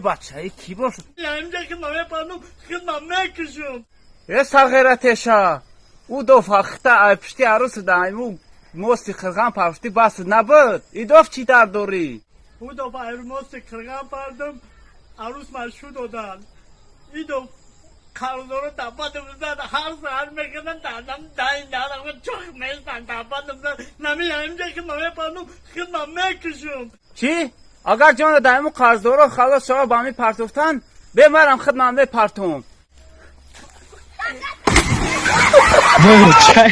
Бачаи кӣ бошад? Инҷа ки ман мепардум, хидмат мекушум. Э, сағиратеша, ӯ дофа хита ай пишти арӯси даиму мости қирған пафти, бас набуд? Идоф чӣ дар дорӣ? Ӯ дофа айру мости қирған пардум, арӯс ман шу додан. Идоф қарздоро дабадам зад, ҳар саҳар мекунан дардам дай дарам чох местан дабадам зад. Нами инҷа ки ман мепардум, хидмат мекушум. Чӣ? Агар ҷона даиму қарздоро халос шава, ба ми партофтан, бемарам хидмат мепартум. Выручай.